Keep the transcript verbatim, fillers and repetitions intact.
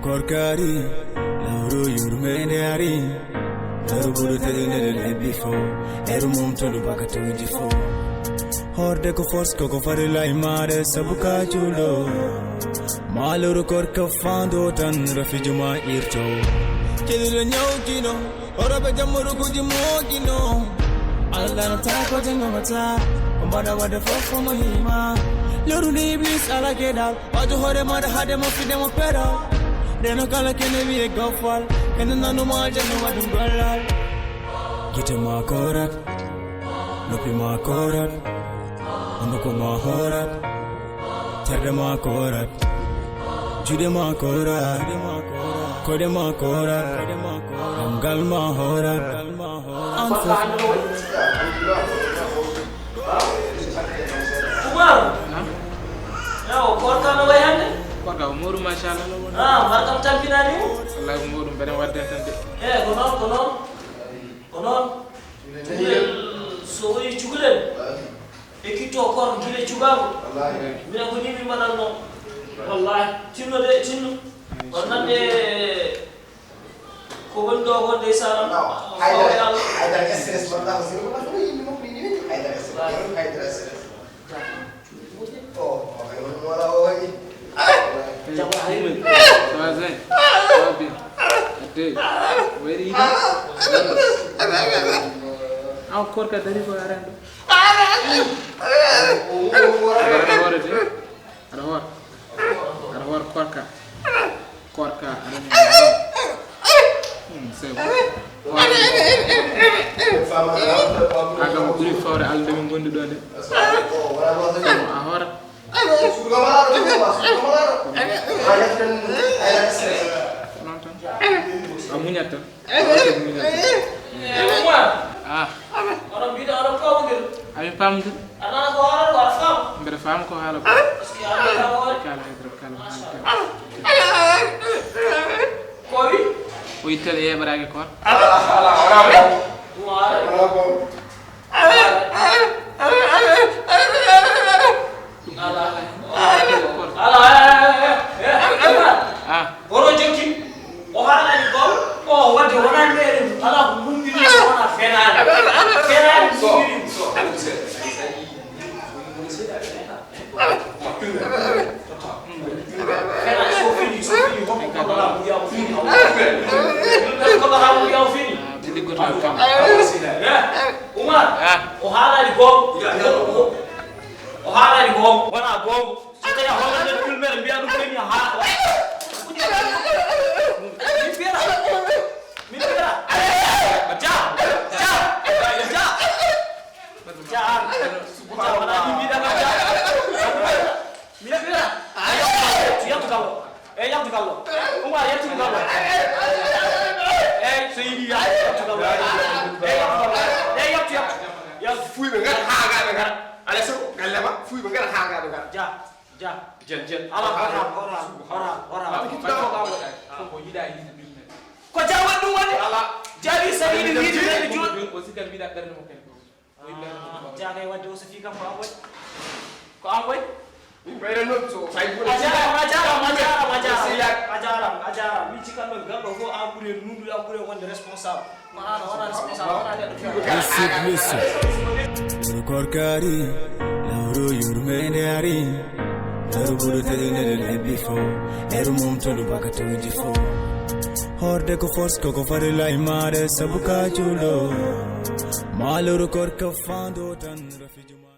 Korkari, lawru yurmeende ari. Lawru bulu tedinede lebbi fo. Eru mum tolu baka tawdi fo. Horde ko force koko fari lay mare sabu ka julo. Maluru korka fando tan rafi juma irto. Kidiro nyawkino, ora be jamuru kuji mogino. Allah na tako jengo mata. Mbada wada fofo muhima. Lawru ni iblis ala kedal. Waɗu hoore maaɗa haade mo fide mo peɗa. Ndeno kala kene wiye gofal. Kene nanu ma aljanna waɗu gollal. Gite ma korat. Noppi ma korat. Hunduko ma horat. Terɗe ma korat. Juuɗe ma korat. Koɗe ma korat. Ɗemngal ma horat. An fof. Umaru. Yawo, korka no way hannde? Korka ko mawɗum, machallah. Ah, mbar kam tampinani mo. Wallahi ko mawɗum, mbeɗen wadde tan de. Eh, ko noon, ko noon. Ko noon. Tugel so woni cukalel. E kitto koor gila cukaako. Minen ko ni min mbaɗatno. Wallahi. Tinno de, tinno. On nande ko woni ɗo ko ndeysaan. Haydara, haydara stress wonta ko sino ko ɗum yimɓe makko ni woni haydara stress. Haydara stress. Oh, oh, ay, wala o waɗi. Jam a hayri. Ça va, Zé? Ça va bien. Ade. Wayri yiɗi? Aw, korka dari ko arande. Aɗa hoore de. Aɗa hoore. Aɗa hoore korka. Korka aɗa hoore. Hmm, c'est bon. Aga mo ɓuri fawre Allah nde min gondi ɗo nde. Sabu a hoore. Noon tan. A muñat tan. A muñat tan. Ah. Onon mbiɗa oɗon pawondir. Amin pamdir. Anana ko hoore ko aɗa faama. Mbeɗa faama ko haala ko. Parce que aɗa faama hoore. Kala haydara, kala haala. Ko wi? O ittata yeeɓaraake koor. Ala, ala, ala, ala. Ɗum haala. Ala ko. Ala. Ala, eh, eh, eh, eh, eh. Ah. Oɗo jokki. O haalani gol. O wadde wona meɗen. Ala ko mumɗini, wona fenaani. Fenaani mumɗini. Kana so fini, so fini, hokko ko ɗo laamu wiya o fini. Ko ɗo laamu wiya o fini. Eh, Umar, o haalani goonga. O haalani goonga. Wona goonga. So tawi a hoolani en culmere, mbiya ɗum fini, a haala. Min mbiyata. Min mbiyata. Ja, ja, ja. Jaa, jaa, wala ni mbiɗa ma jaa. Mi mbiɗa. Yettu, yettu gallo. Eh, yettu gallo. Umar, yettu gallo. Eh, so yiɗi yettu, yettu gallo. Eh, yettu gallo. Eh, yettu, yettu. Yettu. Fuyɓe ngara haa ngaa ɓe ngara. Alay sago, galle ma, fuyɓe ngara haa ngaa ɓe ngara. Ja, ja. Jen, jen. Ala, ora, ora, ora, ora. Ko yiɗa yiɗi ɗum. Ko jaa waɗi ɗum waɗi? Ala. Jaabi sabiɗi wiɗi ɓernde juuɗe. O sikkan mbiɗa ɓernde mo ken. Ah, jaa kay wadde o so fii kam ko an waɗi. Ko an waɗi? Min ɓeyda noon so fay buɗe. A jaaraama, a jaaraama, a jaaraama, a jaaraama. A jaaraama, a jaaraama. Min cikkan ɗon galɗo fof an ɓuri en nunɗude, an ɓuri en wonde responsable. Ko an a wona responsable, wona neɗɗo fiyaɗo. Listen, listen. Korkari, lawru yurmeende ari. Lawru bulu tedinede lebbi fof. Eru mum tolu baka tawdi fof. Horde ko force koko fari lay maare sabu ka juulo. Maluru korka fando tan rafi juma.